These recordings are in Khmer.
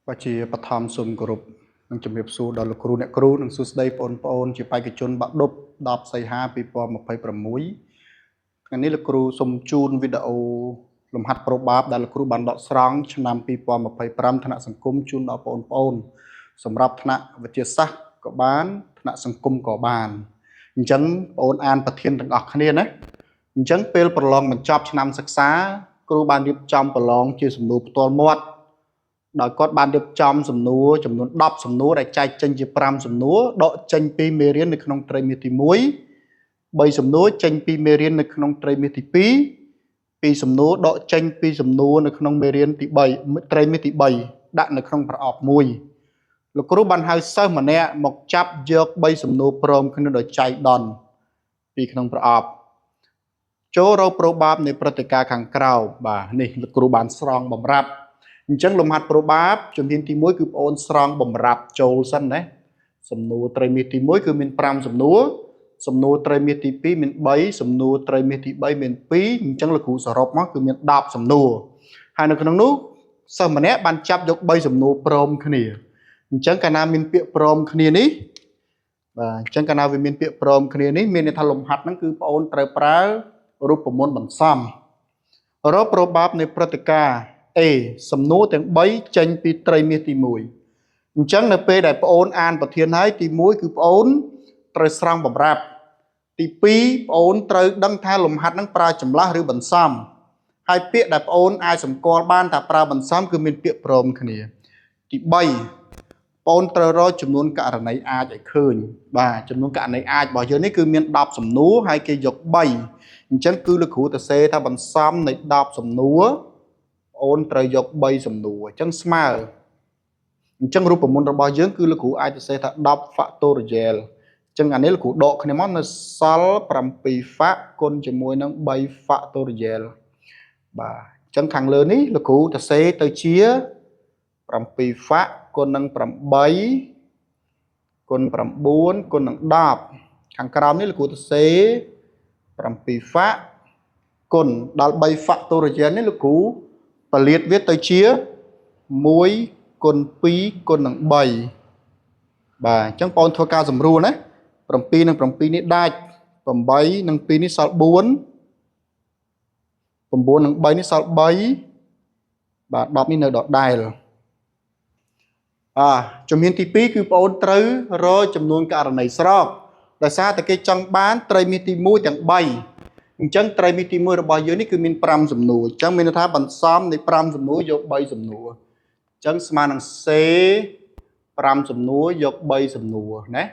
បាទជាបឋមសូមគោរពនិងជំរាបសួរដល់លោកគ្រូអ្នកគ្រូនិងសួស្តីបងប្អូនជាបេក្ខជនបាក់ឌុប10សីហា2026ថ្ងៃនេះលោកគ្រូសូមជូនវីដេអូលំហាត់ប្របបាបដែលលោកគ្រូបានដកស្រង់ឆ្នាំ2025ថ្នាក់សង្គមជូនដល់បងប្អូនសម្រាប់ថ្នាក់វិទ្យាសាស្ត្រក៏បានថ្នាក់សង្គមក៏បានអញ្ចឹងបងប្អូនអានប្រធានទាំងអស់គ្នាណាអញ្ចឹងពេលប្រឡងបញ្ចប់ឆ្នាំសិក្សាគ្រូបានរៀបចំប្រឡងជាសំណួរផ្ទាល់មាត់ដោយគាត់បានរៀបចំសំណួរចំនួន10សំណួរដែលចែកចេញជា5សំណួរដកចេញពីមេរៀននៅក្នុងត្រីមាសទី1 3សំណួរចេញពីមេរៀននៅក្នុងត្រីមាសទី2 2សំណួរដកចេញពីសំណួរនៅក្នុងមេរៀនទី3ត្រីមាសទី3ដាក់នៅក្នុងប្រអប់មួយលោកគ្រូបានហៅសិស្សម្នាក់មកចាប់យក3សំណួរព្រមគ្នាដោយចៃដន្យពីក្នុងប្រអប់ចូលរកប្របបាបនៃព្រឹត្តិការណ៍ខាងក្រៅបាទនេះលោកគ្រូបានស្រង់បំរាប់អញ្ចឹងលំហាត់ប្របបាបជំហានទី1គឺបងអូនស្រង់បំរាប់ចូលសិនណាសំណួរត្រីមាសទី1គឺមាន5សំណួរសំណួរត្រីមាសទី2មាន3សំណួរត្រីមាសទី3មាន2អញ្ចឹងលោកគ្រូសរុបមកគឺមាន10សំណួរហើយនៅក្នុងនោះសិស្សម្នាក់បានចាប់យក3សំណួរព្រមគ្នាអញ្ចឹងកាលណាមានពាក្យព្រមគ្នានេះបាទអញ្ចឹងកាលណាវាមានពាក្យព្រមគ្នានេះមានន័យថាលំហាត់ហ្នឹងគឺបងអូនត្រូវប្រើរូបមន្តបន្សំរកប្របបាបនៃព្រឹត្តិការណ៍ A សំណួរទាំង3ចេញពីត្រីមាសទី1អញ្ចឹងនៅពេលដែលប្អូនអានប្រធានហើយទី1គឺប្អូនត្រូវស្រង់បំរាប់ទី2ប្អូនត្រូវដឹងថាលំហាត់នឹងប្រើចម្លាស់ឬបន្សំហើយពាក្យដែលប្អូនអាចសម្គាល់បានថាប្រើបន្សំគឺមានពាក្យព្រមគ្នាទី3ប្អូនត្រូវរកចំនួនករណីអាចឲ្យឃើញបាទចំនួនករណីអាចរបស់យើងនេះគឺមាន10សំណួរហើយគេយក3អញ្ចឹងគឺលោកគ្រូទៅសេថាបន្សំនៃ10សំណួរអូនត្រូវយក3សំណួរអញ្ចឹងស្មើអញ្ចឹងរូបមន្តរបស់យើងគឺលោកគ្រូអាចទៅសេថា10 factorial អញ្ចឹងអានេះលោកគ្រូដកគ្នាមកនៅសល់7 fac គុណជាមួយនឹង3 factorial បាទអញ្ចឹងខាងលើនេះលោកគ្រូទៅសេទៅជា7 fac គុណនឹង8គុណ9គុណនឹង10ខាងក្រោមនេះលោកគ្រូទៅសេ7 fac គុណដល់3 factorial នេះលោកគ្រូពលាតវាទៅជា1គុណ2គុណនឹង3បាទអញ្ចឹងបងធ្វើការសម្រួលណា7និង7នេះដាច់8និង2នេះសល់4 9និង3នេះសល់3បាទ10នេះនៅដដែលជំហានទី2គឺបងអូនត្រូវរកចំនួនករណីស្របដោយសារតែគេចង់បានត្រីមាសទី1ទាំង3អញ្ចឹងត្រីមាសទី1របស់យើងនេះគឺមាន5សំណួរអញ្ចឹងមានន័យថាបន្សំនៃ5សំណួរយក3សំណួរអញ្ចឹងស្មើនឹង C 5សំណួរយក3សំណួរណា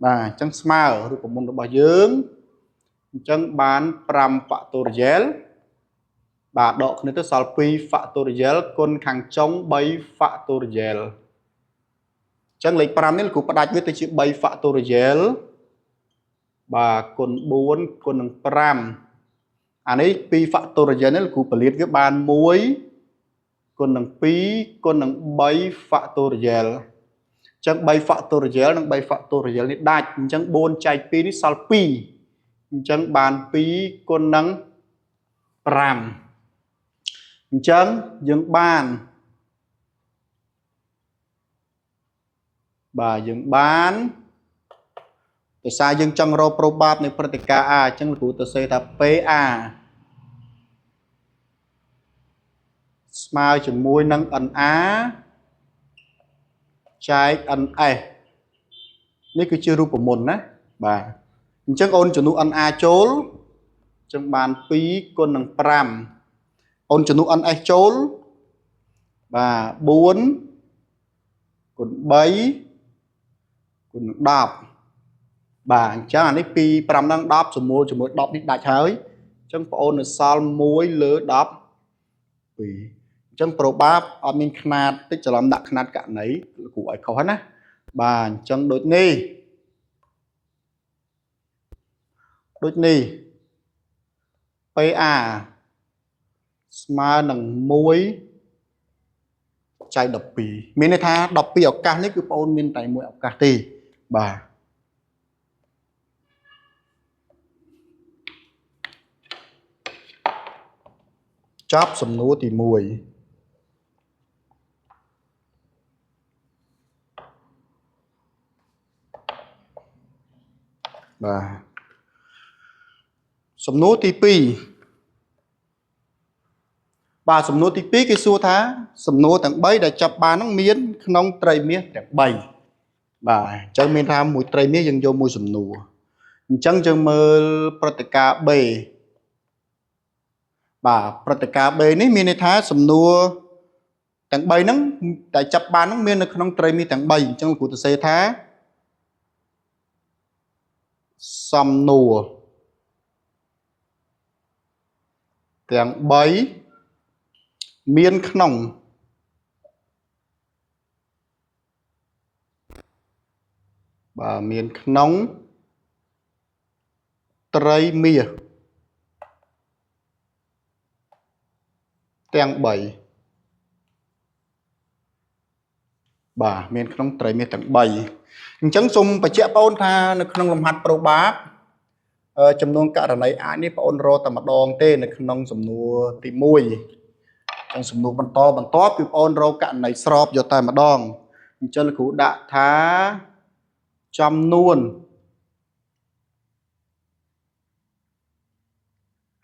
បាទអញ្ចឹងស្មើរូបមន្តរបស់យើងអញ្ចឹងបាន5 factorial បាទដកគ្នាទៅសល់2 factorial គុណខាងចុង3 factorial អញ្ចឹងលេខ5នេះលោកគ្រូផ្ដាច់វាទៅជា3 factorial បាទគុណ4គុណនឹង5អានេះ2 factorial នេះលោកគ្រូពលាតវាបាន1គុណនឹង2គុណនឹង3 factorial អញ្ចឹង3 factorial និង3 factorial នេះដាច់អញ្ចឹង4ចែក2នេះសល់2អញ្ចឹងបាន2គុណនឹង5អញ្ចឹងយើងបានបាទយើងបានដោយសារយើងចង់រកប្របបាបនៃព្រឹត្តិការណ៍ A អញ្ចឹងលោកគ្រូទៅសេថា PA ស្មើជាមួយនឹង NA ចែក NS នេះគឺជារូបមន្តណាបាទអញ្ចឹងអូនជំនួស NA ចូលអញ្ចឹងបាន2គុណនឹង5អូនជំនួស NS ចូលបាទ4គុណ3គុណនឹង10បាទអញ្ចឹងអានេះ2 5ដល់10សម្មូលជាមួយ10នេះដាច់ហើយអញ្ចឹងបងអូននៅសល់1លើ12អញ្ចឹងប្របបាបអត់មានខ្នាតតិចច្រឡំដាក់ខ្នាតករណីលោកគ្រូឲ្យខុសណាបាទអញ្ចឹងដូចនេះដូចនេះ PA ស្មើនឹង1ចែក12មានន័យថា12ឱកាសនេះគឺបងអូនមានតែមួយឱកាសទេបាទចប់សំណួរទី1 បាទសំណួរទី2បាទសំណួរទី2គេសួរថាសំណួរទាំង3ដែលចាប់បានហ្នឹងមានក្នុងត្រីមាសទាំង3បាទអញ្ចឹងមានថាមួយត្រីមាសយើងយកមួយសំណួរអញ្ចឹងយើងមើលព្រឹត្តិការណ៍ B បាទព្រឹត្តិការណ៍ B នេះមានន័យថាសំណួរទាំង3ហ្នឹងដែលចាប់បានហ្នឹងមាននៅក្នុងត្រីមាសទាំង3អញ្ចឹងលោកគ្រូទៅសេថាសំណួរទាំង3មានក្នុងបាទមានក្នុងត្រីមាសទាំង3បាទមានក្នុងត្រីមាសទាំង3អញ្ចឹងសូមបញ្ជាក់បងអូនថានៅក្នុងលំហាត់ប្រូបាបចំនួនករណីអាចនេះបងអូនរកតែម្ដងទេនៅក្នុងសំណួរទី1អញ្ចឹងសំណួរបន្តបន្ទាប់គឺបងអូនរកករណីស្របយកតែម្ដងអញ្ចឹងលោកគ្រូដាក់ថាចំនួន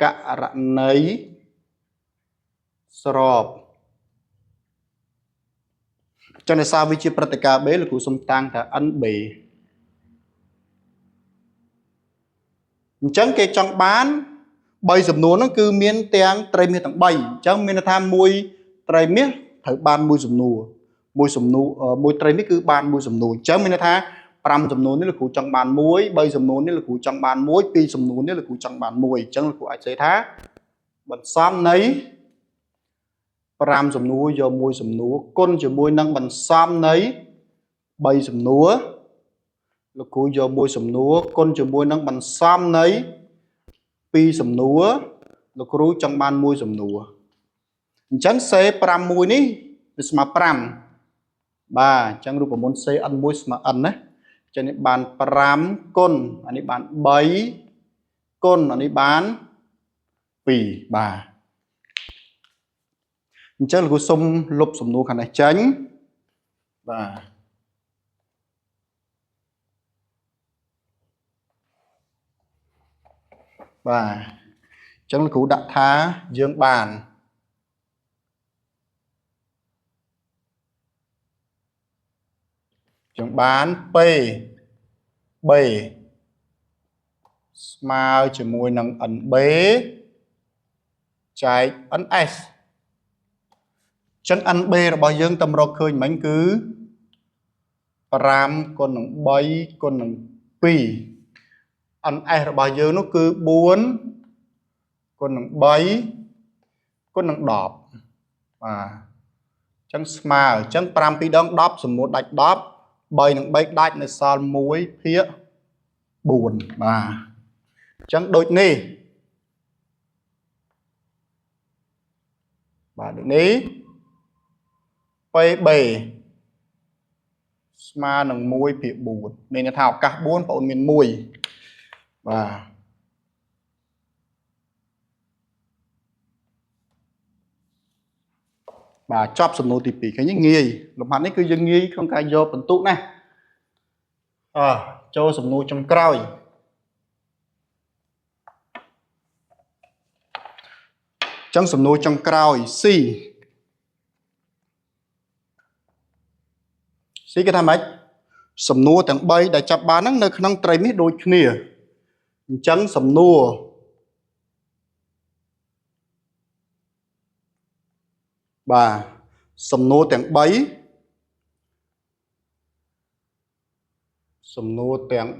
ករណីស្របចឹងដោយសារវាជាព្រឹត្តិការណ៍ B លោកគ្រូសូមតាំងថា NB អញ្ចឹងគេចង់បាន3សំណួរហ្នឹងគឺមានទាំងត្រីមាសទាំង3អញ្ចឹងមានន័យថាមួយត្រីមាសត្រូវបានមួយសំណួរមួយសំណួរមួយត្រីមាសគឺបានមួយសំណួរអញ្ចឹងមានន័យថា5សំណួរនេះលោកគ្រូចង់បាន1 3សំណួរនេះលោកគ្រូចង់បាន1 2សំណួរនេះលោកគ្រូចង់បាន1អញ្ចឹងលោកគ្រូអាចសេថាបន្សំនៃ5សំណួរយក1សំណួរគុណជាមួយនឹងបន្សំនៃ3សំណួរលោកគ្រូយក1សំណួរគុណជាមួយនឹងបន្សំនៃ2សំណួរលោកគ្រូចង់បាន1សំណួរអញ្ចឹង C51 នេះវាស្មើ5បាទអញ្ចឹងរូបមន្ត CN1 ស្មើ N ណាអញ្ចឹងនេះបាន5គុណអានេះបាន3គុណអានេះបាន2បាទអញ្ចឹងលោកគ្រូសុំលុបសំណួរខាងនេះចេញបាទបាទអញ្ចឹងលោកគ្រូដាក់ថាយើងបានP B ស្មើជាមួយនឹង NB ចែក NS ចឹង NB របស់យើងតម្រកឃើញមិញគឺ5គុណនឹង3គុណនឹង2 NS របស់យើងនោះគឺ4គុណនឹង3គុណនឹង10បាទអញ្ចឹងស្មើអញ្ចឹង5 2ដង10សំណួរដាច់10 3និង3ដាច់នៅសល់1ភាគ4បាទអញ្ចឹងដូចនេះបាទដូចនេះ PB ស្មើនឹង1ភាគ4មានន័យថាឱកាស4បងអូនមាន1បាទបាទចប់សំណួរទី2ឃើញងាយលំហាត់នេះគឺយើងងាយក្នុងការយកបន្ទុកណាចូលសំណួរចុងក្រោយចឹងសំណួរចុងក្រោយ C C គេថាម៉េចសំណួរទាំង3ដែលចាប់បានហ្នឹងនៅក្នុងត្រីមាសដូចគ្នាអញ្ចឹងសំណួរបាទសំណួរទាំង3សំណួរទាំង3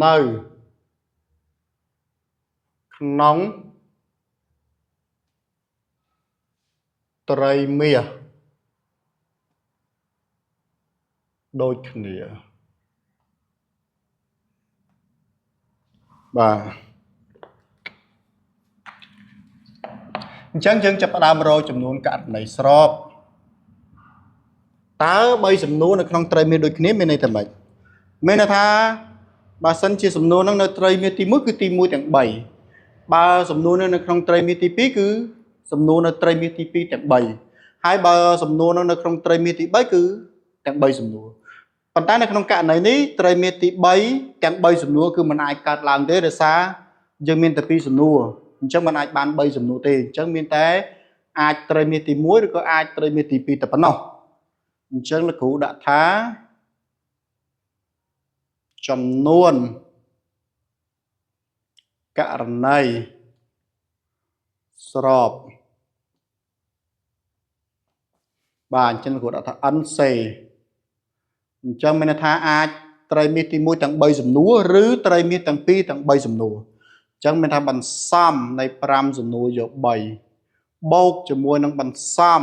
នៅក្នុងត្រីមាសដូចគ្នាបាទអញ្ចឹងយើងចាប់ផ្ដើមរកចំនួនករណីស្របតើ3សំណួរនៅក្នុងត្រីមាសដូចគ្នាមានន័យថាម៉េចមានន័យថាបើសិនជាសំណួរហ្នឹងនៅត្រីមាសទី1គឺទី1ទាំង3បើសំណួរនៅក្នុងត្រីមាសទី2គឺសំណួរនៅត្រីមាសទី2ទាំង3ហើយបើសំណួរនៅក្នុងត្រីមាសទី3គឺទាំង3សំណួរ ប៉ុន្តែនៅក្នុងករណីនេះត្រីមាសទី3ទាំង3សំណួរគឺมันអាចកើតឡើងទេដោយសារយើងមានតែ2សំណួរអញ្ចឹងมันអាចបាន3សំណួរទេអញ្ចឹងមានតែអាចត្រីមាសទី1ឬក៏អាចត្រីមាសទី2តែប៉ុណ្ណោះអញ្ចឹងលោកគ្រូដាក់ថាចំនួនករណីស្របបាទអញ្ចឹងលោកគ្រូដាក់ថា NC អញ្ចឹងមានន័យថាអាចត្រីមាសទី1ទាំង3សំណួរឬត្រីមាសទាំង2ទាំង3សំណួរអញ្ចឹងមានថាបន្សំនៃ5សំណួរយក3បូកជាមួយនឹងបន្សំ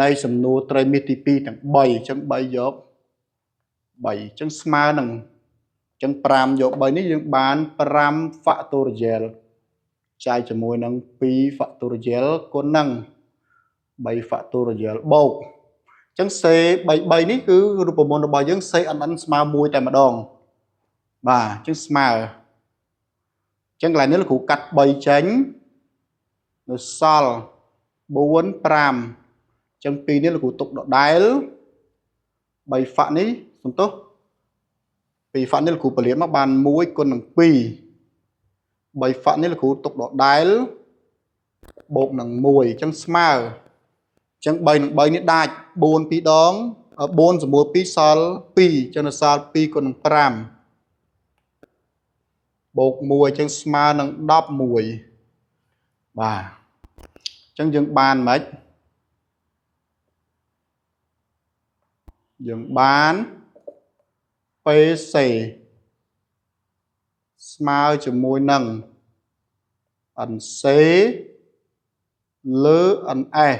នៃសំណួរត្រីមាសទី2ទាំង3អញ្ចឹង3យក3អញ្ចឹងស្មើនឹងអញ្ចឹង5យក3នេះយើងបាន5 factorial ចែកជាមួយនឹង2 factorial គុណនឹង3 factorial បូកអញ្ចឹង C 3 3នេះគឺរូបមន្តរបស់យើង CNN ស្មើ1តែម្ដងបាទអញ្ចឹងស្មើអញ្ចឹងកន្លែងនេះលោកគ្រូកាត់3ចេញនៅសល់4 5អញ្ចឹង2នេះលោកគ្រូទុកដដែល3 fac នេះសំទោស2 fac នេះលោកគ្រូពលានមកបាន1គុណនឹង2 3 fac នេះលោកគ្រូទុកដដែលបូកនឹង1អញ្ចឹងស្មើអញ្ចឹង3នឹង3នេះដាច់4 2ដង4សម្បូរ2សល់2អញ្ចឹងនៅសល់2គុណនឹង5បូក1អញ្ចឹងស្មើនឹង11បាទអញ្ចឹងយើងបានម៉េចយើងបាន PC ស្មើជាមួយនឹង NC លើ NS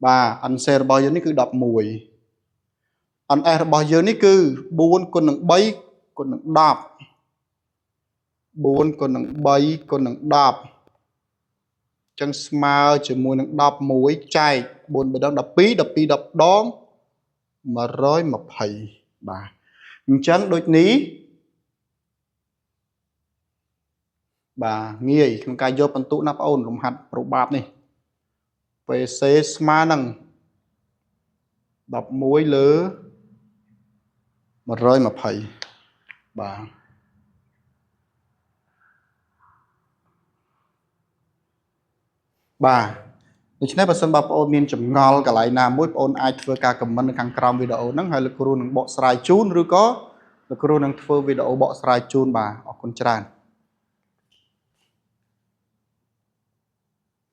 បាទ NC របស់យើងនេះគឺ11 NS របស់យើងនេះគឺ4គុណនឹង3គុណនឹង10 4គុណនឹង3គុណនឹង10អញ្ចឹងស្មើជាមួយនឹង11ចែក4 3ដង12 12 10ដង120បាទអញ្ចឹងដូចនេះបាទងាយក្នុងការយកបន្ទុកណាបងអូនលំហាត់ប្របបាបនេះ PC ស្មើនឹង11លើ120បាទបាទដូច្នេះបើសិនបើបងប្អូនមានចម្ងល់កន្លែងណាមួយបងប្អូនអាចធ្វើការ comment នៅខាងក្រោមវីដេអូហ្នឹងហើយលោកគ្រូនឹងបកស្រាយជូនឬក៏លោកគ្រូនឹងធ្វើវីដេអូបកស្រាយជូនបាទអរគុណច្រើន។